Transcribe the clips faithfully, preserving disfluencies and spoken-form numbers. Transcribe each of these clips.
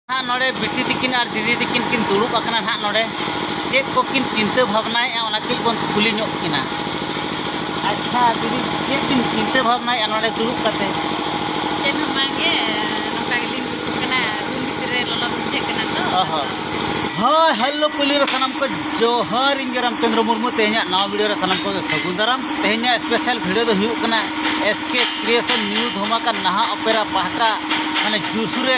ᱦᱟᱸᱜ ᱱᱚᱰᱮ ᱵᱤᱴᱤ ᱛᱤᱠᱤᱱ ᱟᱨ ᱫᱤᱫᱤ ᱛᱤᱠᱤᱱ ᱠᱤᱱ ᱫᱩᱲᱩᱵ ᱟᱠᱟᱱᱟ ᱱᱟᱦᱟᱜ ᱱᱚᱰᱮ᱾ ᱪᱮᱫ ᱠᱚᱠᱤᱱ ᱪᱤᱱᱛᱟᱹ ᱵᱷᱟᱵᱽᱱᱟᱭᱮᱫᱼᱟ, ᱚᱱᱟ ᱠᱟᱹᱡ ᱵᱚᱱ ᱠᱩᱞᱤ ᱧᱚᱜ ᱠᱤᱱᱟ᱾ ᱟᱪᱪᱷᱟ ᱫᱤᱫᱤ, ᱪᱮᱫ ᱵᱤᱱ ᱪᱤᱱᱛᱟᱹ ᱵᱷᱟᱵᱽᱱᱟᱭᱮᱫᱼᱟ ᱱᱚᱰᱮ ᱫᱩᱲᱩᱵ ᱠᱟᱛᱮ? ᱪᱮᱫ ᱦᱚᱸ ᱵᱟᱝᱜᱮ, ᱱᱚᱝᱠᱟ ᱜᱮᱞᱤᱧ ᱫᱩᱲᱩᱵ ᱠᱟᱱᱟ, ᱨᱩᱢ ᱵᱷᱤᱛᱨᱤ ᱨᱮ ᱞᱚᱞᱚ ᱜᱮ ᱵᱩᱡᱷᱟᱹᱜ ᱠᱟᱱᱟ ᱛᱚ᱾ ᱚ ᱦᱚᱸ᱾ ᱟᱫᱚ ᱦᱳᱭ, ᱦᱮᱞᱳ, ᱯᱩᱭᱞᱩ ᱨᱮ ᱥᱟᱱᱟᱢ ᱠᱚ ᱡᱚᱦᱟᱨ, ᱤᱧ ᱜᱮ ᱨᱟᱢᱪᱚᱸᱫᱽᱨᱚ ᱢᱩᱨᱢᱩ᱾ ᱛᱮᱦᱮᱧᱟᱜ ᱱᱟᱣᱟ ᱵᱷᱤᱰᱤᱭᱳ ᱨᱮ ᱥᱟᱱᱟᱢ ᱠᱚᱜᱮ ᱥᱟᱹᱜᱩᱱ ᱫᱟᱨᱟᱢ᱾ ᱛᱮᱦᱮᱧᱟᱜ ᱥᱯᱮᱥᱟᱞ ᱵᱷᱤᱰᱤᱭᱳ ᱫᱚ ᱦᱩᱭᱩᱜ ᱠᱟᱱᱟ ᱮᱥ ᱠᱮ ᱠᱨᱤᱭᱮᱥᱚᱱ ᱱᱤᱭᱩ ᱫᱷᱚᱢᱟᱠᱟ ᱱᱟᱦᱟᱜ ᱚᱯᱮᱨᱟ ᱯᱟᱦᱴᱟ, ᱢᱟᱱᱮ ᱡᱳᱨᱥᱳᱨ ᱨᱮ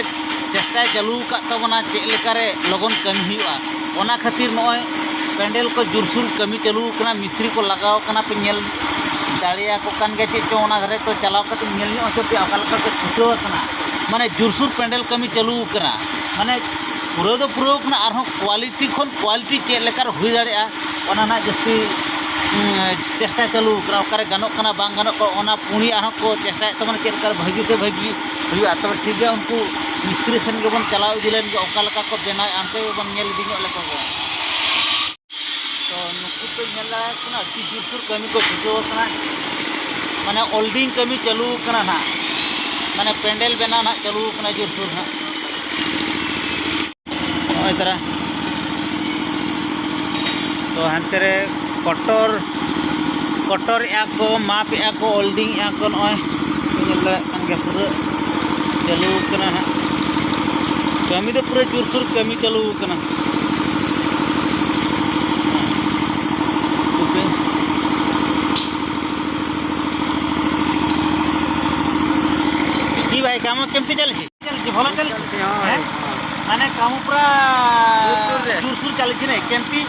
ᱪᱮᱥᱴᱟᱭ ᱪᱟᱹᱞᱩ ᱟᱠᱟᱫ ᱛᱟᱵᱚᱱᱟ ᱪᱮᱫ ᱞᱮᱠᱟᱨᱮ ᱞᱚᱜᱚᱱ ᱠᱟᱹᱢᱤ ᱦᱩᱭᱩᱜᱼᱟ᱾ ᱚᱱᱟ ᱠᱷᱟᱹᱛᱤᱨ ᱱᱚᱜᱼᱚᱭ ᱯᱮᱱᱰᱮᱞ ᱠᱚ ᱡᱳᱨᱥᱳᱨ ᱠᱟᱹᱢᱤ ᱪᱟᱹᱞᱩ ᱟᱠᱟᱱᱟ, ᱢᱤᱥᱛᱨᱤ ᱠᱚ ᱞᱟᱜᱟᱣ ᱟᱠᱟᱱᱟ, ᱯᱮ ᱧᱮᱞ ᱫᱟᱲᱮᱭᱟᱠᱚ ᱠᱟᱱ ᱜᱮᱭᱟ ᱪᱮᱫ ᱪᱚᱝ ᱚᱱᱟ ᱫᱷᱟᱨᱮ ᱛᱚ ᱪᱟᱞᱟᱣ ᱠᱟᱛᱮ ᱧᱮᱞ ᱧᱚᱜ ᱦᱚᱪᱚ ᱯᱮᱭᱟ ᱚᱠᱟ ᱞᱮᱠᱟ ᱠᱚ ᱪᱷᱩᱴᱟᱹᱣ ᱟᱠᱟᱱᱟ᱾ ᱢᱟᱱᱮ ᱡᱳᱨᱥᱳᱨ ᱯᱮᱱᱰᱮᱞ ᱠᱟᱹᱢᱤ ᱪᱟᱹᱞᱩ ᱟᱠᱟᱱᱟ, ᱢᱟᱱᱮ ᱯᱩᱨᱟᱹᱣ ᱫᱚ ᱯᱩᱨᱟᱹᱣ ᱟᱠᱟᱱᱟ, ᱟᱨᱦᱚᱸ ᱠᱳᱣᱟᱞᱤᱴᱤ ᱠᱷᱚᱱ ᱠᱳᱣᱟᱞᱤᱴᱤ ᱪᱮᱫ ᱞᱮᱠᱟᱨᱮ ᱦᱩᱭ ᱫᱟᱲᱮᱭᱟᱜᱼᱟ ᱚᱱᱟ ᱨᱮᱱᱟᱜ ᱡᱟᱹᱥᱛᱤ, ᱩᱸ, ᱪᱮᱥᱴᱟ ᱪᱟᱹᱞᱩ ᱟᱠᱟᱱᱟ᱾ ᱚᱠᱟᱨᱮ ᱜᱟᱱᱚᱜ ᱠᱟᱱᱟ ᱵᱟᱝ ᱜᱟᱱᱚᱜ ᱠᱟᱱᱟ ᱚᱱᱟ ᱯᱩᱱᱤ ᱟᱨᱦᱚᱸ ᱠᱚ ᱪᱮᱥᱴᱟᱭᱮᱫ ᱛᱟᱵᱚᱱᱟ ᱪᱮᱫ ᱞᱮᱠᱟᱨᱮ ᱵᱷᱟᱹᱜᱤ ᱥᱮ ᱵᱷᱟᱹᱜᱤ ᱦᱩᱭᱩᱜᱼᱟ᱾ ᱛᱚᱵᱮ ᱴᱷᱤᱠ ᱜᱮᱭᱟ, ᱩᱱᱠᱩ ᱢᱤᱥᱛᱨᱤ ᱥᱮᱱ ᱜᱮᱵᱚᱱ ᱪᱟᱞᱟᱣ ᱤᱫᱤ ᱞᱮᱱ ᱜᱮ, ᱚᱠᱟ ᱞᱮᱠᱟ ᱠᱚ ᱵᱮᱱᱟᱣᱮᱫᱼᱟ ᱚᱱᱛᱮ ᱜᱮᱵᱚᱱ ᱧᱮᱞ ᱤᱫᱤ ᱧᱚᱜ ᱞᱮᱠᱚ ᱜᱮ᱾ ᱛᱚ ᱱᱩᱠᱩ ᱯᱮ ᱧᱮᱞ ᱫᱟᱲᱮᱭᱟᱜ ᱠᱟᱱᱟ, ᱟᱹᱰᱤ ᱡᱳᱨᱥᱳᱨ ᱠᱟᱹᱢᱤ ᱠᱚ ᱪᱷᱩᱴᱟᱹᱣ ᱟᱠᱟᱱᱟ, ᱢᱟᱱᱮ ᱚᱞᱰᱤᱝ ᱠᱟᱹᱢᱤ ᱪᱟᱹᱞᱩ ᱟᱠᱟᱱᱟ ᱱᱟᱦᱟᱜ, ᱢᱟᱱᱮ ᱯᱮᱱᱰᱮᱞ ᱵᱮᱱᱟᱣ ᱱᱟᱦᱟᱜ ᱪᱟᱹᱞᱩ ᱟᱠᱟᱱᱟ ᱡᱳᱨᱥᱳᱨ ᱱᱟᱦᱟᱜ᱾ ᱱᱚᱜᱼᱚᱭ ᱛᱟᱨᱟ᱾ ᱛᱚ ᱦᱟᱱᱛᱮ ᱨᱮ ᱠᱚᱴᱚᱨ, ᱠᱚᱴᱚᱨᱮᱜᱼᱟ ᱠᱚ, ᱢᱟᱯᱮᱜᱼᱟ ᱠᱚ, ᱚᱞᱰᱤᱝᱮᱜᱼᱟ ᱠᱚ᱾ ᱱᱚᱜᱼᱚᱭ ᱧᱮᱞ ᱫᱟᱲᱮᱭᱟᱜ ᱠᱟᱱ ᱜᱮᱭᱟ, ᱯᱩᱨᱟᱹ ᱪᱟᱹᱞᱩ ᱠᱟᱱᱟ ᱱᱟᱦᱟᱜ᱾ ᱠᱟᱹᱢᱤ ᱫᱚ ᱯᱩᱨᱟᱹ ᱡᱳᱨᱥᱳᱨ ᱠᱟᱹᱢᱤ ᱪᱟᱹᱞᱩ ᱠᱟᱱᱟ᱾ କି ଭାଇ, କାମ କେମିତି ଚାଲିଛି? ଚାଲିଛି, ଭଲ ଚାଲିଛି। ଚାଲିଛି, ହଁ ଭାଇ। ମାନେ କାମ ପୁରା ଜୋରସୋରରେ। ଜୋରସୋର ଚାଲିଛି ନାଇଁ? କେମିତି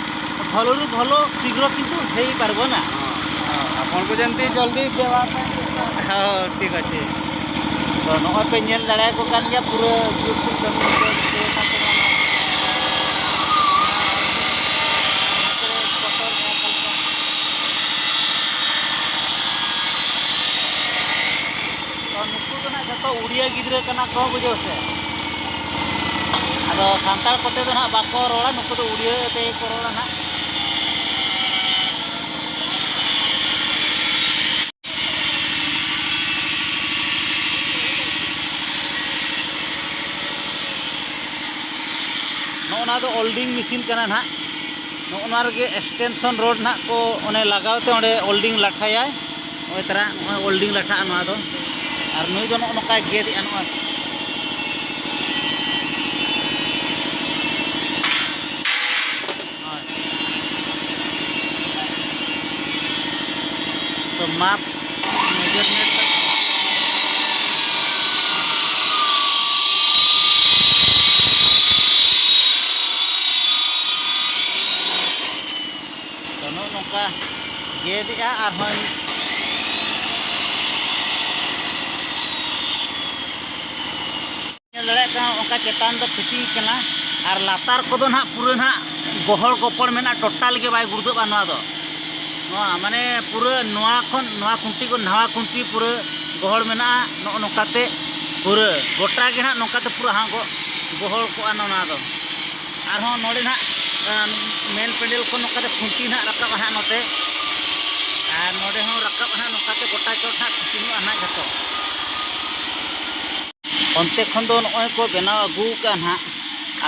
ଭଲରୁ ଭଲ ଶୀଘ୍ର କିନ୍ତୁ ହେଇପାରିବ ନା? ହଁ, ହଁ, ଆପଣଙ୍କୁ ଯେମିତି ଜଲ୍ଦି ଦେବା ପାଇଁ ଚେଷ୍ଟା। ହଉ, ଠିକ୍ ଅଛି। ᱛᱚ ᱱᱚᱜᱼᱚᱭ ᱯᱮ ᱧᱮᱞ ᱫᱟᱲᱮᱭᱟᱠᱚ ᱠᱟᱱ ᱜᱮᱭᱟ, ᱯᱩᱨᱟᱹ ᱡᱳᱨᱥᱳᱨ ᱠᱟᱹᱢᱤ ᱠᱚ ᱪᱷᱩᱴᱟᱹᱣ ᱟᱠᱟᱱ ᱛᱟᱵᱚᱱᱟ᱾ ᱛᱚ ᱱᱩᱠᱩ ᱫᱚ ᱱᱟᱜ ᱡᱚᱛᱚ ᱩᱲᱤᱭᱟ ᱜᱤᱫᱽᱨᱟᱹ ᱠᱟᱱᱟ ᱠᱚ, ᱵᱩᱡᱷᱟᱹᱣ ᱥᱮ᱾ ᱟᱫᱚ ᱥᱟᱱᱛᱟᱲ ᱠᱚᱛᱮ ᱫᱚ ᱱᱟᱜ ᱵᱟᱠᱚ ᱨᱚᱲᱟ, ᱱᱩᱠᱩ ᱫᱚ ᱩᱲᱤᱭᱟ ᱛᱮᱜᱮ ᱠᱚ ᱨᱚᱲᱟ ᱱᱟᱜ᱾ ᱚᱱᱟ ᱫᱚ ᱳᱞᱰᱤᱝ ᱢᱮᱥᱤᱱ ᱠᱟᱱᱟ ᱱᱟᱦᱟᱜ᱾ ᱱᱚᱜᱼᱚ ᱱᱚᱣᱟ ᱨᱮᱜᱮ ᱮᱠᱥᱴᱮᱱᱥᱚᱱ ᱨᱚᱰ ᱱᱟᱦᱟᱜ ᱠᱚ ᱚᱱᱮ ᱞᱟᱜᱟᱣ ᱛᱮ ᱚᱸᱰᱮ ᱳᱞᱰᱤᱝ ᱞᱟᱴᱷᱟᱭᱟᱭ᱾ ᱱᱚᱜᱼᱚᱭ ᱛᱟᱨᱟ, ᱱᱚᱜᱼᱚᱭ ᱳᱞᱰᱤᱝ ᱞᱟᱴᱷᱟᱜᱼᱟ ᱱᱚᱣᱟ ᱫᱚ᱾ ᱟᱨ ᱱᱩᱭ ᱫᱚ ᱱᱚᱜᱼᱚ ᱱᱚᱝᱠᱟᱭ ᱜᱮᱫᱮᱜᱼᱟ ᱱᱚᱣᱟ᱾ ᱦᱳᱭ᱾ ᱛᱚ ᱢᱟᱯ ᱢᱮᱡᱟᱨᱢᱮᱱᱴ ᱠᱟᱛᱮ᱾ ᱛᱚ ᱱᱚᱜᱼᱚ ᱱᱚᱝᱠᱟ ᱜᱮᱫᱮᱜᱼᱟ ᱟᱨᱦᱚᱸ᱾ ᱧᱮᱞ ᱫᱟᱲᱮᱭᱟᱜ ᱠᱟᱱᱟ, ᱚᱱᱠᱟ ᱪᱮᱛᱟᱱ ᱫᱚ ᱯᱷᱤᱴᱤᱝ ᱠᱟᱱᱟ ᱟᱨ ᱞᱟᱛᱟᱨ ᱠᱚᱫᱚ ᱱᱟᱦᱟᱜ ᱯᱩᱨᱟᱹ ᱱᱟᱦᱟᱜ ᱜᱚᱦᱚᱲ ᱜᱚᱯᱚᱲ ᱢᱮᱱᱟᱜᱼᱟ, ᱴᱳᱴᱟᱞ ᱜᱮ ᱵᱟᱭ ᱜᱩᱲᱫᱟᱹᱜᱼᱟ ᱱᱚᱣᱟ ᱫᱚ᱾ ᱱᱚᱣᱟ ᱢᱟᱱᱮ ᱯᱩᱨᱟᱹ ᱱᱚᱣᱟ ᱠᱷᱚᱱ ᱱᱚᱣᱟ ᱠᱷᱩᱱᱴᱤ ᱠᱷᱚᱱ ᱱᱟᱣᱟ ᱠᱷᱩᱱᱴᱤ ᱯᱩᱨᱟᱹ ᱜᱚᱦᱚᱲ ᱢᱮᱱᱟᱜᱼᱟ᱾ ᱱᱚᱜᱼᱚ ᱱᱚᱝᱠᱟᱛᱮ ᱯᱩᱨᱟᱹ ᱜᱚᱴᱟ ᱜᱮ ᱱᱟᱦᱟᱜ ᱱᱚᱝᱠᱟᱛᱮ ᱯᱩᱨᱟᱹ ᱦᱟᱸᱜ ᱜᱚ-, ᱜᱚᱦᱚᱲ ᱠᱚᱜᱼᱟ ᱱᱚᱣᱟ ᱫᱚ᱾ ᱟᱨᱦᱚᱸ ᱱᱚᱰᱮ ᱱᱟᱦᱟᱜ, ᱟᱸ, ᱢᱮᱱ ᱯᱮᱱᱰᱮᱞ ᱠᱷᱚᱱ ᱱᱚᱝᱠᱟᱛᱮ ᱠᱷᱩᱱᱴᱤ ᱱᱟᱦᱟᱜ ᱨᱟᱠᱟᱵᱼᱟ ᱱᱟᱦᱟᱜ ᱱᱚᱛᱮ, ᱟᱨ ᱱᱚᱰᱮ ᱦᱚᱸ ᱨᱟᱠᱟᱵᱼᱟ ᱱᱟᱦᱟᱜ ᱱᱚᱝᱠᱟᱛᱮ ᱜᱚᱴᱟ ᱪᱚᱴ ᱱᱟᱦᱟᱜ ᱠᱷᱩᱱᱴᱤ ᱱᱚᱜᱼᱟ ᱱᱟᱦᱟᱜ ᱡᱷᱚᱛᱚ᱾ ᱚᱱᱛᱮ ᱠᱷᱚᱱ ᱫᱚ ᱱᱚᱜᱼᱚᱭ ᱠᱚ ᱵᱮᱱᱟᱣ ᱟᱹᱜᱩ ᱠᱟᱜᱼᱟ ᱱᱟᱦᱟᱜ᱾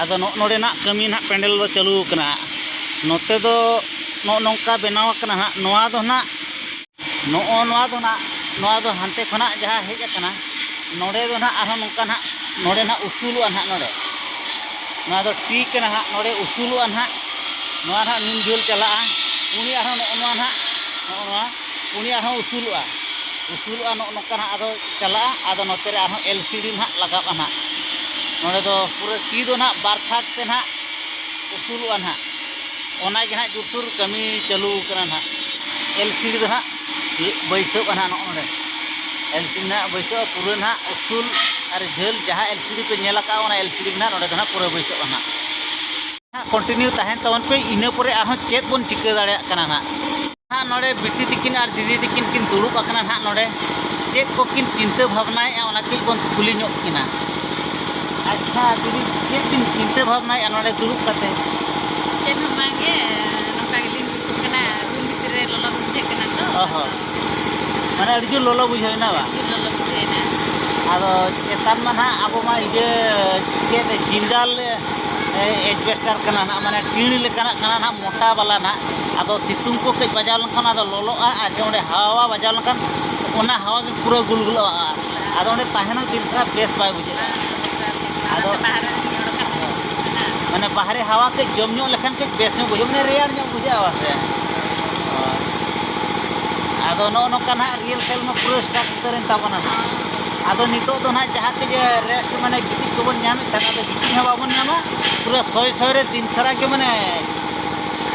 ᱟᱫᱚ ᱱᱚᱜᱼᱚ ᱱᱚᱰᱮᱱᱟᱜ ᱠᱟᱹᱢᱤ ᱱᱟᱦᱟᱜ ᱯᱮᱱᱰᱮᱞ ᱫᱚ ᱪᱟᱹᱞᱩ ᱟᱠᱟᱱᱟ ᱦᱟᱸᱜ᱾ ᱱᱚᱛᱮ ᱫᱚ ᱱᱚᱜᱼᱚ ᱱᱚᱝᱠᱟ ᱵᱮᱱᱟᱣ ᱟᱠᱟᱱᱟ ᱦᱟᱸᱜ᱾ ᱱᱚᱣᱟ ᱫᱚ ᱱᱟᱦᱟᱜ, ᱱᱚᱜᱼᱚ ᱱᱚᱣᱟ ᱫᱚ ᱱᱟᱦᱟᱜ, ᱱᱚᱣᱟ ᱫᱚ ᱦᱟᱱᱛᱮ ᱠᱷᱚᱱᱟᱜ ᱡᱟᱦᱟᱸ ᱦᱮᱡ ᱟᱠᱟᱱᱟ, ᱱᱚᱰᱮ ᱫᱚ ᱱᱟᱦᱟᱜ ᱟᱨᱦᱚᱸ ᱱᱚᱝᱠᱟ ᱱᱟᱦᱟᱜ, ᱱᱚᱰᱮ ᱱᱟᱦᱟᱜ ᱩᱥᱩᱞᱚᱜᱼᱟ ᱱᱟᱦᱟᱜ ᱱᱚᱰᱮ᱾ ᱱᱚᱣᱟ ᱫᱚ ᱴᱤ ᱠᱟᱱᱟ ᱦᱟᱸᱜ, ᱱᱚᱰᱮ ᱩᱥᱩᱞᱚᱜᱼᱟ ᱱᱟᱦᱟᱜ᱾ ᱱᱚᱣᱟ ᱱᱟᱦᱟᱜ ᱱᱩᱱ ᱡᱷᱟᱹᱞ ᱪᱟᱞᱟᱜᱼᱟ᱾ ᱯᱩᱱᱭᱟ ᱟᱨᱦᱚᱸ ᱱᱚᱜᱼᱚ ᱱᱚᱣᱟ ᱱᱟᱦᱟᱜ, ᱱᱚᱜᱼᱚ ᱱᱚᱣᱟ ᱯᱩᱱᱭᱟ ᱟᱨᱦᱚᱸ ᱩᱥᱩᱞᱚᱜᱼᱟ᱾ ᱩᱥᱩᱞᱚᱜᱼᱟ, ᱱᱚᱜᱼᱚ ᱱᱚᱝᱠᱟ ᱱᱟᱦᱟᱜ ᱟᱫᱚ ᱪᱟᱞᱟᱜᱼᱟ᱾ ᱟᱫᱚ ᱱᱚᱛᱮ ᱨᱮ ᱟᱨᱦᱚᱸ ᱮᱞ ᱥᱤ ᱰᱤ ᱱᱟᱦᱟᱜ ᱞᱟᱜᱟᱜᱼᱟ ᱱᱟᱦᱟᱜ᱾ ᱱᱚᱰᱮ ᱫᱚ ᱯᱩᱨᱟᱹ ᱴᱤ ᱫᱚ ᱱᱟᱦᱟᱜ ᱵᱟᱨ ᱛᱷᱟᱠ ᱛᱮ ᱱᱟᱦᱟᱜ ᱩᱥᱩᱞᱚᱜᱼᱟ ᱱᱟᱦᱟᱜ᱾ ᱚᱱᱟ ᱜᱮ ᱱᱟᱦᱟᱜ ᱡᱳᱨᱥᱳᱨ ᱠᱟᱹᱢᱤ ᱪᱟᱹᱞᱩ ᱠᱟᱱᱟ ᱱᱟᱦᱟᱜ᱾ ᱮᱞ ᱥᱤ ᱰᱤ ᱫᱚ ᱱᱟᱦᱟᱜ ᱵᱟᱹᱭᱥᱟᱹᱜᱼᱟ ᱱᱟᱦᱟᱜ ᱱᱚᱜᱼᱚ ᱱᱚᱰᱮ᱾ ᱮᱞ ᱥᱤ ᱰᱤ ᱱᱟᱦᱟᱜ ᱵᱟᱹᱭᱥᱟᱹᱜᱼᱟ ᱯᱩᱨᱟᱹ ᱱᱟᱦᱟᱜ ᱩᱥᱩᱞ ᱟᱨ ᱡᱷᱟᱹᱞ ᱡᱟᱦᱟᱸ ᱮᱞ ᱥᱤ ᱰᱤ ᱯᱮ ᱧᱮᱞ ᱟᱠᱟᱫᱼᱟ, ᱚᱱᱟ ᱮᱞ ᱥᱤ ᱰᱤ ᱱᱟᱦᱟᱜ ᱱᱚᱰᱮ ᱫᱚ ᱱᱟᱦᱟᱜ ᱯᱩᱨᱟᱹ ᱵᱟᱹᱭᱥᱟᱹᱜᱼᱟ ᱱᱟᱦᱟᱜ᱾ ᱦᱟᱸᱜ ᱠᱚᱱᱴᱤᱱᱤᱭᱩ ᱛᱟᱦᱮᱱ ᱛᱟᱵᱚᱱ ᱯᱮ, ᱤᱱᱟᱹ ᱯᱚᱨᱮ ᱟᱨᱦᱚᱸ ᱪᱮᱫ ᱵᱚᱱ ᱪᱤᱠᱟᱹ ᱫᱟᱲᱮᱭᱟᱜ ᱠᱟᱱᱟ ᱱᱟᱦᱟᱜ᱾ ᱦᱟᱸᱜ ᱱᱚᱰᱮ ᱵᱤᱴᱤ ᱛᱤᱠᱤᱱ ᱟᱨ ᱫᱤᱫᱤ ᱛᱤᱠᱤᱱ ᱠᱤᱱ ᱫᱩᱲᱩᱵ ᱟᱠᱟᱱᱟ ᱱᱟᱦᱟᱜ ᱱᱚᱰᱮ᱾ ᱪᱮᱫ ᱠᱚᱠᱤᱱ ᱪᱤᱱᱛᱟᱹ ᱵᱷᱟᱵᱽᱱᱟᱭᱮᱫᱼᱟ, ᱚᱱᱟ ᱠᱟᱹᱡ ᱵᱚᱱ ᱠᱩᱞᱤ ᱧᱚᱜ ᱠᱤᱱᱟ᱾ ᱟᱪᱪᱷᱟ ᱫᱤᱫᱤ, ᱪᱮᱫ ᱵᱤᱱ ᱪᱤᱱᱛᱟᱹ ᱵᱷᱟᱵᱽᱱᱟᱭᱮᱫᱼᱟ ᱱᱚᱰᱮ ᱫᱩᱲᱩᱵ ᱠᱟᱛᱮ? ᱪᱮᱫ ᱦᱚᱸ ᱵᱟᱝᱜᱮ, ᱱᱚᱝᱠᱟ ᱜᱮᱞᱤᱧ ᱫᱩᱲᱩᱵ ᱠᱟᱱᱟ᱾ ᱨᱩᱢ ᱵᱷᱤᱛᱤᱨ ᱨᱮ ᱞᱚᱞᱚ ᱜᱮ ᱵᱩᱡᱷᱟᱹᱜ ᱠᱟᱱᱟ ᱛᱚ᱾ ᱚ ᱦᱚᱸ᱾ ᱟᱫᱚ ᱢᱟᱱᱮ ᱟᱹᱰᱤ ᱡᱳᱨ ᱞᱚᱞᱚ ᱵᱩᱡᱷᱟᱹᱣ ᱮᱱᱟ ᱵᱟᱝ? ᱟᱹᱰᱤ ᱡᱳᱨ ᱞᱚᱞᱚ ᱵᱩᱡᱷᱟᱹᱣ ᱮᱱᱟ᱾ ᱟᱫᱚ ᱪᱮᱛᱟᱱ ᱢᱟ ᱱᱟᱦᱟᱜ ᱟᱵᱚ ᱢᱟ ᱤᱭᱟᱹ ᱪᱮᱫ ᱡᱤᱱᱫᱟᱞ ᱮᱡᱵᱮᱥᱴᱟᱨ ᱠᱟᱱᱟ ᱱᱟᱦᱟᱜ, ᱢᱟᱱᱮ ᱴᱤᱱ ᱞᱮᱠᱟᱱᱟᱜ ᱠᱟᱱᱟ ᱱᱟᱦᱟᱜ, ᱢᱚᱴᱟ ᱵᱟᱞᱟ ᱱᱟᱦᱟᱜ᱾ ᱟᱫᱚ ᱥᱤᱛᱩᱝ ᱠᱚ ᱠᱟᱹᱡ ᱵᱟᱡᱟᱣ ᱞᱮᱱᱠᱷᱟᱱ ᱟᱫᱚ ᱞᱚᱞᱚᱜᱼᱟ, ᱟᱨ ᱡᱮ ᱚᱸᱰᱮ ᱦᱟᱣᱟ ᱵᱟᱡᱟᱣ ᱞᱮᱱᱠᱷᱟᱱ ᱚᱱᱟ ᱦᱟᱣᱟ ᱜᱮ ᱯᱩᱨᱟᱹ ᱜᱩᱞᱜᱩᱞᱚᱜᱼᱟ᱾ ᱟᱫᱚ ᱚᱸᱰᱮ ᱛᱟᱦᱮᱱ ᱦᱚᱸ ᱫᱤᱱ ᱥᱟᱨᱟ ᱵᱮᱥ ᱵᱟᱭ ᱵᱩᱡᱷᱟᱹᱜᱼᱟ᱾ ᱟᱫᱚ ᱢᱟᱱᱮ ᱵᱟᱦᱨᱮ ᱦᱟᱣᱟ ᱠᱟᱹᱡ ᱡᱚᱢ ᱧᱚᱜ ᱞᱮᱠᱷᱟᱱ ᱠᱟᱹᱡ ᱵᱮᱥ ᱧᱚᱜ ᱵᱩᱡᱷᱟᱹᱜᱼᱟ, ᱢᱟᱱᱮ ᱨᱮᱭᱟᱲ ᱧᱚᱜ ᱵᱩᱡᱷᱟᱹᱜᱼᱟ ᱥᱮ᱾ ᱟᱫᱚ ᱱᱚᱜᱼᱚ ᱱᱚᱝᱠᱟ ᱱᱟᱦᱟᱜ ᱨᱤᱭᱮᱞ ᱠᱷᱮᱞ ᱢᱟ ᱯᱩᱨᱟᱹ ᱥᱴᱟᱨᱴ ᱩᱛᱟᱹᱨᱮᱱ ᱛᱟᱵᱚᱱᱟ ᱱᱟᱦᱟᱜ᱾ ᱟᱫᱚ ᱱᱤᱛᱚᱜ ᱫᱚ ᱱᱟᱦᱟᱜ ᱡᱟᱦᱟᱸ ᱛᱮᱜᱮ ᱨᱮᱥᱴ, ᱢᱟᱱᱮ ᱜᱤᱛᱤᱡ ᱠᱚᱵᱚᱱ ᱧᱟᱢᱮᱫ ᱛᱟᱦᱮᱱᱟ, ᱟᱫᱚ ᱜᱤᱛᱤᱡ ᱦᱚᱸ ᱵᱟᱵᱚᱱ ᱧᱟᱢᱟ, ᱯᱩᱨᱟᱹ ᱥᱚᱭ ᱥᱚᱭ ᱨᱮ ᱫᱤᱱ ᱥᱟᱨᱟ ᱜᱮ ᱢᱟᱱᱮ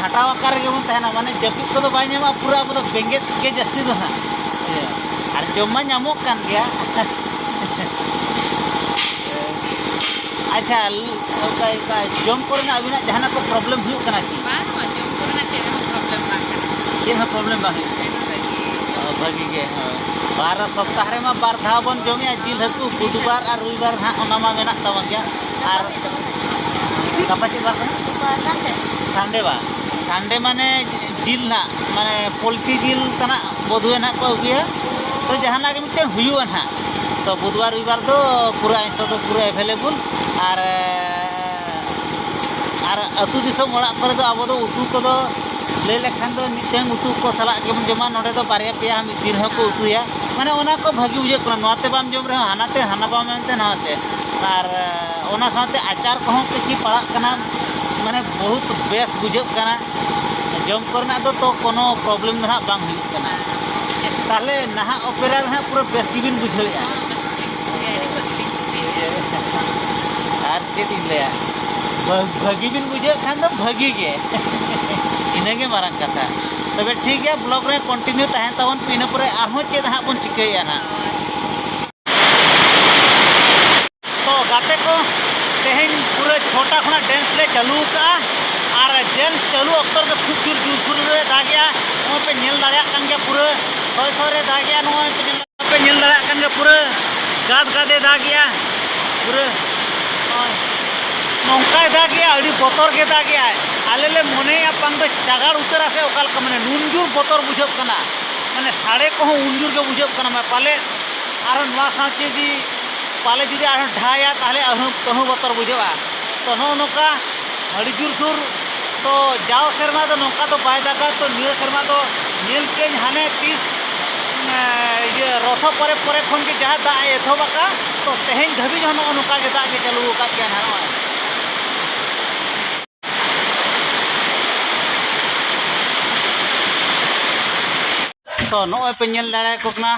ᱠᱷᱟᱴᱟᱣ ᱟᱠᱟᱨ ᱨᱮᱜᱮ ᱵᱚᱱ ᱛᱟᱦᱮᱱᱟ, ᱢᱟᱱᱮ ᱡᱟᱹᱯᱤᱫ ᱠᱚᱫᱚ ᱵᱟᱭ ᱧᱟᱢᱚᱜᱼᱟ, ᱯᱩᱨᱟᱹ ᱟᱵᱚ ᱫᱚ ᱵᱮᱸᱜᱮᱫ ᱜᱮ ᱡᱟᱹᱥᱛᱤ ᱫᱚ ᱱᱟᱦᱟᱜ᱾ ᱦᱮᱸ᱾ ᱟᱨ ᱡᱚᱢ ᱢᱟ ᱧᱟᱢᱚᱜ ᱠᱟᱱ ᱜᱮᱭᱟ᱾ ᱟᱪᱪᱷᱟ, ᱚᱠᱟ, ᱚᱠᱟ ᱡᱚᱢ ᱠᱚᱨᱮᱱᱟᱜ ᱟᱹᱵᱤᱱᱟᱜ ᱡᱟᱦᱟᱱᱟᱜ ᱠᱚ ᱯᱨᱚᱵᱞᱮᱢ ᱦᱩᱭᱩᱜ ᱠᱟᱱᱟ ᱠᱤ? ᱵᱟᱝ, ᱵᱟᱝ, ᱡᱚᱢ ᱠᱚᱨᱮᱱᱟᱜ ᱪᱮᱫ ᱦᱚᱸ ᱯᱨᱚᱵᱞᱮᱢ ᱵᱟᱝ ᱠᱟᱱᱟ᱾ ᱪᱮᱫ ᱦᱚᱸ ᱯᱨᱚᱵᱞᱮᱢ ᱵᱟᱝ ᱦᱩᱭᱩᱜ ᱠᱟᱱᱟ? ᱮᱠᱫᱚᱢ ᱵᱷᱟᱹᱜᱤ᱾ ᱚ, ᱵᱷᱟᱹᱜᱤ ᱜᱮ᱾ ᱦᱳᱭ᱾ ᱵᱟᱨ ᱥᱚᱯᱛᱟᱦᱚ ᱨᱮᱢᱟ ᱵᱟᱨ ᱫᱷᱟᱣ ᱵᱚᱱ ᱡᱚᱢᱮᱜᱼᱟ ᱡᱤᱞ ᱦᱟᱹᱠᱩ, ᱵᱩᱫᱷᱵᱟᱨ ᱟᱨ ᱨᱚᱵᱤᱵᱟᱨ ᱦᱟᱸᱜ, ᱚᱱᱟ ᱢᱟ ᱢᱮᱱᱟᱜ ᱛᱟᱵᱚᱱ ᱜᱮᱭᱟ᱾ ᱟᱨ ᱜᱟᱯᱟ ᱪᱮᱫ ᱵᱟᱨ ᱠᱟᱱᱟ? ᱜᱟᱯᱟ ᱥᱟᱱᱰᱮ᱾ ᱥᱟᱱᱰᱮ ᱵᱟᱝ? ᱥᱟᱱᱰᱮ ᱢᱟᱱᱮ ᱡᱤᱞ ᱱᱟᱜ, ᱢᱟᱱᱮ ᱯᱳᱞᱴᱨᱤ ᱡᱤᱞ ᱛᱟᱱᱟᱜ ᱵᱳᱫᱷᱚᱭ ᱱᱟᱜ ᱠᱚ ᱟᱹᱜᱩᱭᱟ᱾ ᱛᱚ ᱡᱟᱦᱟᱱᱟᱜ ᱜᱮ ᱢᱤᱫᱴᱮᱱ ᱦᱩᱭᱩᱜᱼᱟ ᱱᱟᱜ᱾ ᱛᱚ ᱵᱩᱫᱷᱵᱟᱨ, ᱨᱚᱵᱤᱵᱟᱨ ᱫᱚ ᱯᱩᱨᱟᱹ ᱟᱭᱥᱚ ᱫᱚ ᱯᱩᱨᱟᱹ ᱮᱵᱷᱮᱞᱮᱵᱚᱞ᱾ ᱟᱨ, ᱟᱨ ᱟᱹᱛᱩ ᱫᱤᱥᱚᱢ ᱚᱲᱟᱜ ᱠᱚᱨᱮ ᱫᱚ ᱟᱵᱚ ᱫᱚ ᱩᱛᱩ ᱠᱚᱫᱚ ᱞᱟᱹᱭ ᱞᱮᱠᱷᱟᱱ ᱫᱚ ᱢᱤᱫᱴᱮᱱ ᱩᱛᱩ ᱠᱚ ᱥᱟᱞᱟᱜ ᱜᱮᱵᱚᱱ ᱡᱚᱢᱟ᱾ ᱱᱚᱰᱮ ᱫᱚ ᱵᱟᱨᱭᱟ ᱯᱮᱭᱟ ᱢᱤᱫ ᱫᱤᱱ ᱨᱮᱦᱚᱸ ᱠᱚ ᱩᱛᱩᱭᱟ᱾ ᱢᱟᱱᱮ ᱚᱱᱟ ᱠᱚ ᱵᱷᱟᱹᱜᱤ ᱵᱩᱡᱷᱟᱹᱜ ᱠᱟᱱᱟ᱾ ᱱᱚᱣᱟ ᱛᱮ ᱵᱟᱢ ᱡᱚᱢ ᱨᱮᱦᱚᱸ ᱦᱟᱱᱟ ᱛᱮ, ᱦᱟᱱᱟ ᱵᱟᱢ ᱢᱮᱱᱛᱮ ᱱᱟᱣᱟ ᱛᱮ᱾ ᱟᱨ ᱚᱱᱟ ᱥᱟᱶᱛᱮ ᱟᱪᱟᱨ ᱠᱚᱦᱚᱸ ᱠᱤᱪᱷᱤ ᱯᱟᱲᱟᱜ ᱠᱟᱱᱟ, ᱢᱟᱱᱮ ᱵᱚᱦᱩᱛ ᱵᱮᱥ ᱵᱩᱡᱷᱟᱹᱜ ᱠᱟᱱᱟ᱾ ᱡᱚᱢ ᱠᱚᱨᱮᱱᱟᱜ ᱫᱚ ᱛᱚ ᱠᱳᱱᱳ ᱯᱨᱚᱵᱞᱮᱢ ᱫᱚ ᱱᱟᱦᱟᱜ ᱵᱟᱝ ᱦᱩᱭᱩᱜ ᱠᱟᱱᱟ᱾ ᱛᱟᱦᱚᱞᱮ ᱱᱟᱦᱟᱜ ᱚᱯᱮᱨᱟ ᱨᱮ ᱱᱟᱦᱟᱜ ᱯᱩᱨᱟᱹ ᱵᱮᱥ ᱜᱮᱵᱤᱱ ᱵᱩᱡᱷᱟᱹᱣᱮᱫᱼᱟ? ᱦᱚᱸ, ᱵᱮᱥ ᱜᱮᱞᱤᱧ ᱵᱩᱡᱷᱟᱹᱣᱮᱫᱼᱟ, ᱟᱹᱰᱤ ᱵᱷᱟᱹᱜᱤ ᱞᱤᱧ ᱵᱩᱡᱷᱟᱹᱣᱮᱫᱼᱟ᱾ ᱟᱨ ᱪᱮᱫ ᱤᱧ ᱞᱟᱹᱭᱟ, ᱵᱷᱟᱹ-, ᱵᱷᱟᱹᱜᱤ ᱵᱤᱱ ᱵᱩᱡᱷᱟᱹᱣᱮᱫ ᱠᱷᱟᱱ ᱫᱚ ᱵᱷᱟᱹᱜᱤ ᱜᱮ᱾ ᱤᱱᱟᱹᱜᱮ ᱢᱟᱨᱟᱝ ᱠᱟᱛᱷᱟ᱾ ᱛᱚᱵᱮ ᱴᱷᱤᱠ ᱜᱮᱭᱟ, ᱵᱞᱚᱜ ᱨᱮ ᱠᱚᱱᱴᱤᱱᱤᱭᱩ ᱛᱟᱦᱮᱱ ᱛᱟᱵᱚᱱ ᱯᱮ, ᱤᱱᱟᱹ ᱯᱚᱨᱮ ᱟᱨᱦᱚᱸ ᱪᱮᱫ ᱦᱟᱸᱜ ᱵᱚᱱ ᱪᱤᱠᱟᱹᱭᱮᱫᱼᱟ ᱱᱟᱦᱟᱜ᱾ ᱛᱚ ᱜᱟᱛᱮ ᱠᱚ, ᱛᱮᱦᱮᱧ ᱯᱩᱨᱟᱹ ᱪᱷᱚᱴᱟ ᱠᱷᱚᱱᱟᱜ ᱰᱮᱱᱥ ᱞᱮ ᱪᱟᱹᱞᱩ ᱟᱠᱟᱫᱼᱟ᱾ ᱟᱨ ᱰᱮᱱᱥ ᱪᱟᱹᱞᱩ ᱚᱠᱛᱚ ᱨᱮᱜᱮ ᱠᱷᱩᱵ ᱡᱳᱨ ᱡᱳᱨᱥᱳᱨ ᱨᱮ ᱫᱟᱜᱮᱜᱼᱟ᱾ ᱱᱚᱜᱼᱚᱭ ᱯᱮ ᱧᱮᱞ ᱫᱟᱲᱮᱭᱟᱜ ᱠᱟᱱ ᱜᱮᱭᱟ, ᱯᱩᱨᱟᱹ ᱥᱚᱭ ᱥᱚᱭ ᱨᱮ ᱫᱟᱜᱮᱜᱼᱟ᱾ ᱱᱚᱜᱼᱚᱭ ᱯᱮ ᱧᱮᱞ, ᱯᱮ ᱧᱮᱞ ᱫᱟᱲᱮᱭᱟᱜ ᱠᱟᱱ ᱜᱮᱭᱟ, ᱯᱩᱨᱟᱹ ᱜᱟᱫ ᱜᱟᱫᱮ ᱫᱟᱜᱮᱜᱼᱟ᱾ ᱯᱩᱨᱟᱹ ᱱᱚᱜᱼᱚᱭ ᱱᱚᱝᱠᱟᱭ ᱫᱟᱜᱮᱜᱼᱟ, ᱟᱹᱰᱤ ᱵᱚᱛᱚᱨ ᱜᱮ ᱫᱟᱜᱮᱜᱼᱟᱭ᱾ ᱟᱞᱮ ᱞᱮ ᱢᱚᱱᱮᱭᱟ ᱵᱟᱝ ᱫᱚ ᱪᱟᱜᱟᱲ ᱩᱛᱟᱹᱨᱟ ᱥᱮ ᱚᱠᱟ ᱞᱮᱠᱟ, ᱢᱟᱱᱮ ᱱᱩᱱ ᱡᱳᱨ ᱵᱚᱛᱚᱨ ᱵᱩᱡᱷᱟᱹᱜ ᱠᱟᱱᱟ, ᱢᱟᱱᱮ ᱥᱟᱰᱮ ᱠᱚᱦᱚᱸ ᱩᱱ ᱡᱳᱨ ᱜᱮ ᱵᱩᱡᱷᱟᱹᱜ ᱠᱟᱱᱟ᱾ ᱢᱟᱱᱮ ᱯᱟᱞᱮ ᱟᱨᱦᱚᱸ ᱱᱚᱣᱟ ᱥᱟᱶ ᱡᱩᱫᱤ, ᱯᱟᱞᱮ ᱡᱩᱫᱤ ᱟᱨᱦᱚᱸ ᱰᱷᱟᱭᱟ, ᱛᱟᱦᱚᱞᱮ ᱟᱨᱦᱚᱸ, ᱟᱨᱦᱚᱸ ᱵᱚᱛᱚᱨ ᱵᱩᱡᱷᱟᱹᱜᱼᱟ᱾ ᱛᱚ, ᱱᱚᱜᱼᱚ ᱱᱚᱝᱠᱟ ᱟᱹᱰᱤ ᱡᱳᱨ ᱥᱳᱨ᱾ ᱛᱚ, ᱡᱟᱣ ᱥᱮᱨᱢᱟ ᱫᱚ ᱱᱚᱝᱠᱟ ᱫᱚ ᱵᱟᱭ ᱫᱟᱜᱟ᱾ ᱛᱚ, ᱱᱤᱭᱟᱹ ᱥᱮᱨᱢᱟ ᱫᱚ ᱧᱮᱞ ᱠᱮᱜᱼᱟᱹᱧ ᱦᱟᱱᱮ ᱛᱤᱥ, ᱮᱸ, ᱤᱭᱟᱹ, ᱨᱚᱛᱷᱚ ᱯᱚᱨᱮ, ᱯᱚᱨᱮ ᱠᱷᱚᱱ ᱜᱮ ᱡᱟᱦᱟᱸ ᱫᱟᱜ ᱮ ᱮᱛᱚᱦᱚᱵ ᱟᱠᱟᱫᱼᱟ᱾ ᱛᱚ, ᱛᱮᱦᱮᱧ ᱫᱷᱟᱹᱵᱤᱡ ᱦᱚᱸ ᱱᱚᱜᱼᱚ ᱱᱚᱝᱠᱟ ᱜᱮ ᱫᱟᱜ ᱜᱮ ᱪᱟᱹᱞᱩ ᱟᱠᱟᱫ ᱜᱮᱭᱟ ᱱᱟᱦᱟᱜ ᱱᱚᱜᱼᱚᱭ᱾ ᱛᱚ, ᱱᱚᱜᱼᱚᱭ ᱯᱮ ᱧᱮᱞ ᱫᱟᱲᱮᱭᱟᱠᱚ ᱠᱟᱱᱟ,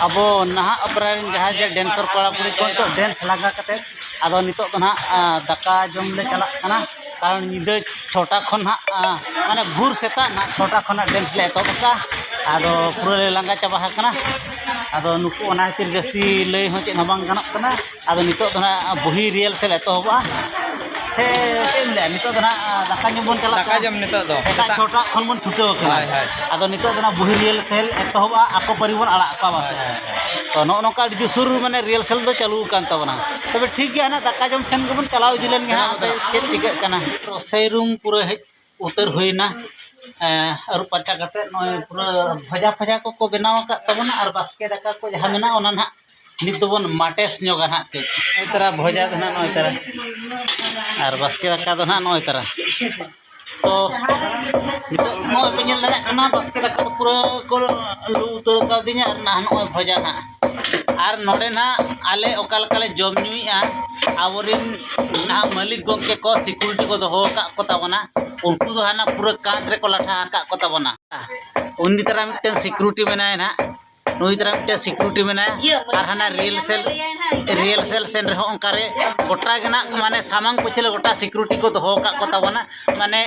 ᱟᱵᱚ ᱱᱟᱦᱟᱜ ᱚᱯᱮᱨᱟ ᱨᱮᱱ ᱡᱟᱦᱟᱸᱭ ᱡᱮ ᱰᱮᱱᱥᱚᱨ ᱠᱚᱲᱟ ᱠᱩᱲᱤ ᱠᱚ ᱱᱤᱛᱚᱜ ᱰᱮᱱᱥ ᱞᱟᱸᱜᱟ ᱠᱟᱛᱮ, ᱟᱫᱚ ᱱᱤᱛᱚᱜ ᱫᱚ ᱱᱟᱦᱟᱜ, ᱟ, ᱫᱟᱠᱟ ᱡᱚᱢ ᱞᱮ ᱪᱟᱞᱟᱜ ᱠᱟᱱᱟ᱾ ᱠᱟᱨᱚᱱ ᱧᱤᱫᱟᱹ ᱪᱷᱚᱴᱟ ᱠᱷᱚᱱ ᱦᱟᱸᱜ, ᱟ, ᱢᱟᱱᱮ ᱵᱷᱳᱨ ᱥᱮᱛᱟᱜ ᱱᱟᱦᱟᱜ ᱪᱷᱚᱴᱟ ᱠᱷᱚᱱᱟᱜ ᱰᱮᱱᱥ ᱞᱮ ᱮᱛᱚᱦᱚᱵ ᱟᱠᱟᱫᱼᱟ᱾ ᱟᱫᱚ ᱯᱩᱨᱟᱹ ᱞᱮ ᱞᱟᱸᱜᱟ ᱪᱟᱵᱟ ᱟᱠᱟᱱᱟ᱾ ᱟᱫᱚ ᱱᱩᱠᱩ ᱚᱱᱟ ᱠᱷᱟᱹᱛᱤᱨ ᱡᱟᱹᱥᱛᱤ ᱞᱟᱹᱭ ᱦᱚᱸ ᱪᱮᱫ ᱦᱚᱸ ᱵᱟᱝ ᱜᱟᱱᱚᱜ ᱠᱟᱱᱟ᱾ ᱟᱫᱚ ᱱᱤᱛᱚᱜ ᱫᱚ ᱱᱟᱦᱟᱜ ᱵᱩᱦᱤ ᱨᱤᱦᱟᱨᱥᱮᱞ ᱮᱛᱚᱦᱚᱵᱚᱜᱼᱟ᱾ ᱥᱮ ᱪᱮᱫ ᱮᱢ ᱞᱟᱹᱭᱟ, ᱱᱤᱛᱚᱜ ᱫᱚ ᱱᱟᱦᱟᱜ ᱫᱟᱠᱟ ᱡᱚᱢ ᱵᱚᱱ ᱪᱟᱞᱟᱜ ᱫᱟᱠᱟ ᱠᱟᱱᱟ᱾ ᱡᱚᱢ ᱱᱤᱛᱚᱜ ᱫᱚ᱾ ᱥᱮᱛᱟᱜ ᱥᱮᱛᱟᱜ᱾ ᱪᱷᱚᱴᱟ ᱠᱷᱚᱱ ᱵᱚᱱ ᱪᱷᱩᱴᱟᱹᱣ ᱟᱠᱟᱱᱟ᱾ ᱦᱳᱭ, ᱦᱳᱭ᱾ ᱟᱫᱚ ᱱᱤᱛᱚᱜ ᱫᱚ ᱱᱟᱦᱟᱜ ᱵᱩᱦᱤ ᱨᱤᱦᱟᱨᱥᱮᱞ ᱮᱛᱚᱦᱚᱵᱚᱜᱼᱟ, ᱟᱠᱚ ᱯᱟᱹᱨᱤ ᱵᱚᱱ ᱟᱲᱟᱜ ᱠᱚᱣᱟ ᱵᱟᱥᱮ᱾ ᱦᱳᱭ, ᱦᱳᱭ, ᱦᱳᱭ᱾ ᱛᱚ, ᱱᱚᱜᱼᱚ ᱱᱚᱝᱠᱟ ᱟᱹᱰᱤ ᱡᱳᱨ ᱥᱩᱨ ᱢᱟᱱᱮ ᱨᱤᱦᱟᱨᱥᱮᱞ ᱫᱚ ᱪᱟᱹᱞᱩ ᱟᱠᱟᱱ ᱛᱟᱵᱚᱱᱟ᱾ ᱛᱚᱵᱮ ᱴᱷᱤᱠ ᱜᱮᱭᱟ, ᱱᱟᱦᱟᱜ ᱫᱟᱠᱟ ᱡᱚᱢ ᱥᱮᱱ ᱜᱮᱵᱚᱱ ᱪᱟᱞᱟᱣ ᱤᱫᱤ ᱞᱮᱱ ᱜᱮ ᱦᱟᱸᱜ, ᱦᱟᱱᱛᱮ ᱪᱮᱫ ᱪᱤᱠᱟᱹᱜ ᱠᱟᱱᱟ᱾ ᱨᱚᱥᱚᱭ ᱨᱩᱢ ᱯᱩᱨᱟᱹ ᱦᱮᱡ ᱩᱛᱟᱹᱨ ᱦᱩᱭᱱᱟ᱾ ᱮᱸ, ᱟᱹᱨᱩᱵ ᱯᱷᱟᱨᱪᱟ ᱠᱟᱛᱮ ᱱᱚᱜᱼᱚᱭ ᱯᱩᱨᱟᱹ ᱵᱷᱚᱡᱟ ᱯᱷᱚᱡᱟ ᱠᱚᱠᱚ ᱵᱮᱱᱟᱣ ᱟᱠᱟᱫ ᱛᱟᱵᱚᱱᱟ, ᱟᱨ ᱵᱟᱥᱠᱮ ᱫᱟᱠᱟ ᱠᱚ ᱡᱟᱦᱟᱸ ᱢᱮᱱᱟᱜᱼᱟ, ᱚᱱᱟ ᱱᱟᱦᱟᱜ ᱱᱤᱛ ᱫᱚᱵᱚᱱ ᱢᱟᱴᱮᱥ ᱧᱚᱜᱟ ᱱᱟᱦᱟᱜ ᱠᱟᱹᱡ᱾ ᱱᱚᱜᱼᱚᱭ ᱛᱟᱨᱟ ᱵᱷᱚᱡᱟ ᱫᱚ ᱱᱟᱦᱟᱜ ᱱᱚᱜᱼᱚᱭ ᱛᱟᱨᱟ, ᱟᱨ ᱵᱟᱥᱠᱮ ᱫᱟᱠᱟ ᱫᱚ ᱱᱟᱦᱟᱜ ᱱᱚᱜᱼᱚᱭ ᱛᱟᱨᱟ᱾ ᱛᱚ, ᱱᱤᱛᱚᱜ ᱱᱚᱜᱼᱚᱭ ᱯᱮ ᱧᱮᱞ ᱫᱟᱲᱮᱭᱟᱜ ᱠᱟᱱᱟ, ᱵᱟᱥᱠᱮ ᱫᱟᱠᱟ ᱫᱚ ᱯᱩᱨᱟᱹ ᱠᱚ ᱞᱩ ᱩᱛᱟᱹᱨ ᱠᱟᱣᱫᱤᱧᱟ, ᱟᱨ ᱱᱟᱦᱟᱜ ᱱᱚᱜᱼᱚᱭ ᱵᱷᱚᱡᱟ ᱱᱟᱦᱟᱜ᱾ ᱟᱨ ᱱᱚᱰᱮ ᱱᱟᱦᱟᱜ ᱟᱞᱮ ᱚᱠᱟ ᱞᱮᱠᱟ ᱞᱮ ᱡᱚᱢ ᱧᱩᱭᱮᱫᱼᱟ, ᱟᱵᱚᱨᱮᱱ ᱱᱟᱦᱟᱜ ᱢᱟᱹᱞᱤᱠ ᱜᱚᱢᱠᱮ ᱠᱚ ᱥᱤᱠᱩᱨᱤᱴᱤ ᱠᱚ ᱫᱚᱦᱚ ᱟᱠᱟᱫ ᱠᱚ ᱛᱟᱵᱚᱱᱟ, ᱩᱱᱠᱩ ᱫᱚ ᱦᱟᱱᱟ ᱯᱩᱨᱟᱹ ᱠᱟᱸᱛ ᱨᱮᱠᱚ ᱞᱟᱴᱷᱟ ᱟᱠᱟᱫ ᱠᱚ ᱛᱟᱵᱚᱱᱟ᱾ ᱩᱱᱤ ᱛᱟᱨᱟ ᱢᱤᱫᱴᱮᱱ ᱥᱤᱠᱩᱨᱤᱴᱤ ᱢᱮᱱᱟᱭᱟ ᱱᱟᱦᱟᱜ, ᱱᱩᱭ ᱛᱟᱨᱟ ᱢᱤᱫᱴᱮᱱ ᱥᱤᱠᱩᱨᱤᱴᱤ ᱢᱮᱱᱟᱭᱟ, ᱤᱭᱟᱹ, ᱟᱨ ᱦᱟᱱᱟ ᱢᱟᱹᱞᱤᱠ ᱨᱤᱦᱟᱨᱥᱮᱞ, ᱜᱚᱢᱠᱮ ᱞᱟᱹᱭᱟᱭ ᱱᱟᱦᱟᱜ, ᱤᱧ ᱨᱤᱦᱟᱨᱥᱮᱞ ᱥᱮᱱ ᱨᱮᱦᱚᱸ ᱚᱱᱠᱟ ᱨᱮ ᱜᱚᱴᱟ ᱜᱮ ᱱᱟᱦᱟᱜ ᱢᱟᱱᱮ ᱥᱟᱢᱟᱝ ᱯᱟᱹᱪᱷᱞᱟᱹ ᱜᱚᱴᱟ ᱥᱤᱠᱩᱨᱤᱴᱤ ᱠᱚ ᱫᱚᱦᱚ ᱟᱠᱟᱫ ᱠᱚ ᱛᱟᱵᱚᱱᱟ᱾ ᱢᱟᱱᱮ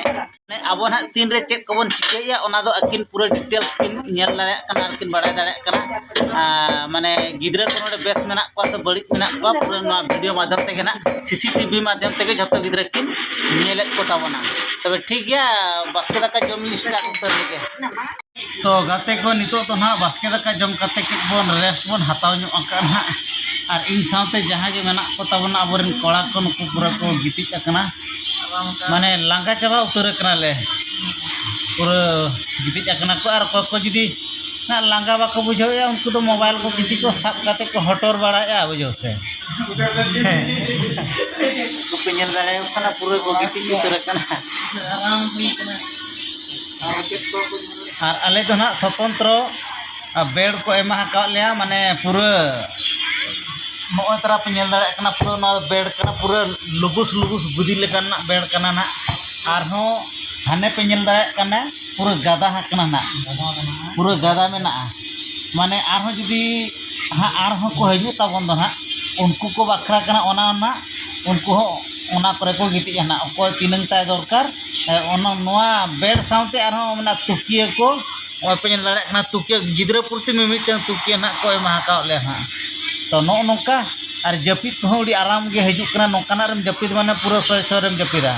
ᱟᱵᱚ ᱱᱟᱦᱟᱜ ᱛᱤᱱ ᱨᱮ ᱪᱮᱫ ᱠᱚᱵᱚᱱ ᱪᱤᱠᱟᱹᱭᱮᱫᱼᱟ, ᱚᱱᱟ ᱫᱚ ᱟᱹᱠᱤᱱ ᱯᱩᱨᱟᱹ ᱰᱤᱴᱮᱞᱥ ᱠᱤᱱ ᱧᱮᱞ ᱫᱟᱲᱮᱭᱟᱜ ᱠᱟᱱᱟ ᱟᱨ ᱠᱤᱱ ᱵᱟᱲᱟᱭ ᱫᱟᱲᱮᱭᱟᱜ ᱠᱟᱱᱟ᱾ ᱟᱨ ᱢᱟᱱᱮ ᱜᱤᱫᱽᱨᱟᱹ ᱠᱚ ᱱᱚᱰᱮ ᱵᱮᱥ ᱢᱮᱱᱟᱜ ᱠᱚᱣᱟ ᱥᱮ ᱵᱟᱹᱲᱤᱡ ᱢᱮᱱᱟᱜ ᱠᱚᱣᱟ, ᱯᱩᱨᱟᱹ ᱱᱚᱣᱟ ᱵᱷᱤᱰᱤᱭᱳ ᱢᱟᱫᱽᱫᱷᱚᱢ ᱛᱮᱜᱮ ᱱᱟᱦᱟᱜ, ᱥᱤ ᱥᱤ ᱴᱤ ᱵᱷᱤ ᱢᱟᱫᱽᱫᱷᱚᱢ ᱛᱮᱜᱮ ᱡᱷᱚᱛᱚ ᱜᱤᱫᱽᱨᱟᱹ ᱠᱤᱱ ᱧᱮᱞᱮᱫ ᱠᱚ ᱛᱟᱵᱚᱱᱟ᱾ ᱛᱚᱵᱮ ᱴᱷᱤᱠ ᱜᱮᱭᱟ, ᱵᱟᱥᱠᱮ ᱫᱟᱠᱟ ᱡᱚᱢ ᱧᱩ ᱥᱴᱟᱨᱴ ᱩᱛᱟᱹᱨ ᱞᱮᱜᱮ᱾ ᱛᱚ ᱜᱟᱛᱮ ᱠᱚ, ᱱᱤᱛᱚᱜ ᱫᱚ ᱱᱟᱦᱟᱜ ᱵᱟᱥᱠᱮ ᱫᱟᱠᱟ ᱡᱚᱢ ᱠᱟᱛᱮ ᱠᱟᱹᱡ ᱵᱚᱱ ᱨᱮᱥᱴ ᱵᱚᱱ ᱦᱟᱛᱟᱣ ᱧᱚᱜ ᱟᱠᱟᱫᱼᱟ ᱱᱟᱦᱟᱜ᱾ ᱟᱨ ᱤᱧ ᱥᱟᱶᱛᱮ ᱡᱟᱦᱟᱸ ᱜᱮ ᱢᱮᱱᱟᱜ ᱠᱚ ᱛᱟᱵᱚᱱᱟ ᱟᱵᱚᱨᱮᱱ ᱠᱚᱲᱟ ᱠᱚ, ᱱᱩᱠᱩ ᱯᱩᱨᱟᱹ ᱠᱚ ᱜᱤᱛᱤᱡ ᱟᱠᱟᱱᱟ, ᱢᱟᱱᱮ ᱞᱟᱸᱜᱟ ᱪᱟᱵᱟ ᱩᱛᱟᱹᱨ ᱟᱠᱟᱱᱟᱞᱮ, ᱯᱩᱨᱟᱹ ᱜᱤᱛᱤᱡ ᱟᱠᱟᱱᱟ ᱠᱚ᱾ ᱟᱨ ᱚᱠᱚᱭ ᱠᱚ ᱡᱩᱫᱤ ᱱᱟᱦᱟᱜ ᱞᱟᱸᱜᱟ ᱵᱟᱠᱚ ᱵᱩᱡᱷᱟᱹᱣᱮᱫᱼᱟ, ᱩᱱᱠᱩ ᱫᱚ ᱢᱳᱵᱟᱭᱤᱞ ᱠᱚ ᱠᱤᱪᱷᱩ ᱠᱚ ᱥᱟᱵ ᱠᱟᱛᱮ ᱠᱚ ᱦᱚᱴᱚᱨ ᱵᱟᱲᱟᱭᱮᱫᱼᱟ, ᱵᱩᱡᱷᱟᱹᱣ ᱥᱮ᱾ ᱦᱮᱸ᱾ ᱠᱚᱯᱮ ᱧᱮᱞ ᱫᱟᱲᱮᱭᱟᱠᱚ ᱠᱟᱱᱟ, ᱯᱩᱨᱟᱹ ᱠᱚ ᱜᱤᱛᱤᱡ ᱩᱛᱟᱹᱨ ᱟᱠᱟᱱᱟ᱾ ᱟᱨᱟᱢ ᱦᱩᱭ ᱠᱟᱱᱟ᱾ ᱟᱨ ᱪᱮᱫ ᱠᱚ ᱟᱨ ᱟᱞᱮ ᱫᱚ ᱱᱟᱦᱟᱜ ᱥᱚᱛᱚᱱᱛᱨᱚ ᱵᱮᱰ ᱠᱚ ᱮᱢᱟ ᱟᱠᱟᱫ ᱞᱮᱭᱟ, ᱢᱟᱱᱮ ᱯᱩᱨᱟᱹ ᱱᱚᱜᱼᱚᱭ ᱛᱟᱨᱟ ᱯᱮ ᱧᱮᱞ ᱫᱟᱲᱮᱭᱟᱜ ᱠᱟᱱᱟ, ᱯᱩᱨᱟᱹ ᱱᱚᱣᱟ ᱵᱮᱰ ᱠᱟᱱᱟ, ᱯᱩᱨᱟᱹ ᱞᱩᱵᱩᱥ ᱞᱩᱵᱩᱥ ᱜᱩᱫᱤ ᱞᱮᱠᱟᱱᱟᱜ ᱵᱮᱰ ᱠᱟᱱᱟ ᱱᱟᱦᱟᱜ᱾ ᱟᱨᱦᱚᱸ ᱦᱟᱱᱮ ᱯᱮ ᱧᱮᱞ ᱫᱟᱲᱮᱭᱟᱜ ᱠᱟᱱᱟ, ᱯᱩᱨᱟᱹ ᱜᱟᱫᱟ ᱟᱠᱟᱱᱟ ᱱᱟᱦᱟᱜ, ᱯᱩᱨᱟᱹ ᱜᱟᱫᱟ ᱢᱮᱱᱟᱜᱼᱟ᱾ ᱢᱟᱱᱮ ᱟᱨᱦᱚᱸ ᱡᱩᱫᱤ ᱦᱟᱸᱜ ᱟᱨᱦᱚᱸ ᱠᱚ ᱦᱤᱡᱩᱜ ᱛᱟᱵᱚᱱ ᱫᱚ ᱱᱟᱦᱟᱜ, ᱩᱱᱠᱩ ᱠᱚ ᱵᱟᱠᱷᱨᱟ ᱠᱟᱱᱟ ᱚᱱᱟ ᱱᱟᱦᱟᱜ, ᱩᱱᱠᱩ ᱦᱚᱸ ᱚᱱᱟ ᱠᱚᱨᱮ ᱠᱚ ᱜᱤᱛᱤᱡᱼᱟ ᱱᱟᱦᱟᱜ, ᱚᱠᱚᱭ ᱛᱤᱱᱟᱹᱝ ᱛᱟᱭ ᱫᱚᱨᱠᱟᱨ᱾ ᱮ, ᱚᱱᱟ, ᱱᱚᱣᱟ ᱵᱮᱰ ᱥᱟᱶᱛᱮ ᱟᱨᱦᱚᱸ ᱢᱮᱱᱟᱜᱼᱟ ᱛᱩᱠᱤᱭᱟᱹ ᱠᱚ, ᱱᱚᱜᱼᱚᱭ ᱯᱮ ᱧᱮᱞ ᱫᱟᱲᱮᱭᱟᱜ ᱠᱟᱱᱟ, ᱛᱩᱠᱤᱭᱟᱹ ᱜᱤᱫᱽᱨᱟᱹ ᱯᱨᱚᱛᱤ ᱢᱤᱢᱤᱫᱴᱟᱝ ᱛᱩᱠᱤᱭᱟᱹ ᱱᱟᱦᱟᱜ ᱠᱚ ᱮᱢᱟ ᱟᱠᱟᱫ ᱞᱮᱭᱟ ᱱᱟᱦᱟᱜ᱾ ᱛᱚ ᱱᱚᱜᱼᱚ ᱱᱚᱝᱠᱟ, ᱟᱨ ᱡᱟᱹᱯᱤᱫ ᱠᱚᱦᱚᱸ ᱟᱹᱰᱤ ᱟᱨᱟᱢ ᱜᱮ ᱦᱤᱡᱩᱜ ᱠᱟᱱᱟ, ᱱᱚᱝᱠᱟᱱᱟᱜ ᱨᱮᱢ ᱡᱟᱹᱯᱤᱫ ᱢᱟᱱᱮ ᱯᱩᱨᱟᱹ ᱥᱚᱭ ᱥᱚᱭ ᱨᱮᱢ ᱡᱟᱹᱯᱤᱫᱟ᱾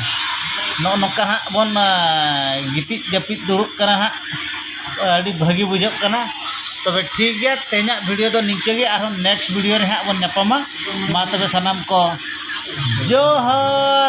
ᱱᱚᱜᱼᱚ ᱱᱚᱝᱠᱟ ᱦᱟᱸᱜ ᱵᱚᱱ, ᱟ, ᱜᱤᱛᱤᱡ ᱡᱟᱹᱯᱤᱫ ᱫᱩᱲᱩᱵ ᱠᱟᱱᱟ ᱦᱟᱸᱜ, ᱟᱹᱰᱤ ᱵᱷᱟᱹᱜᱤ ᱵᱩᱡᱷᱟᱹᱜ ᱠᱟᱱᱟ᱾ ᱛᱚᱵᱮ ᱴᱷᱤᱠ ᱜᱮᱭᱟ, ᱛᱮᱦᱮᱧᱟᱜ ᱵᱷᱤᱰᱤᱭᱳ ᱫᱚ ᱱᱤᱝᱠᱟᱹ ᱜᱮ, ᱟᱨᱦᱚᱸ ᱱᱮᱠᱥᱴ ᱵᱷᱤᱰᱤᱭᱳ ᱨᱮ ᱦᱟᱸᱜ ᱵᱚᱱ ᱧᱟᱯᱟᱢᱟ᱾ ᱢᱟ ᱛᱚᱵᱮ ᱥᱟᱱᱟᱢ ᱠᱚ ᱡᱚᱦᱟᱨ᱾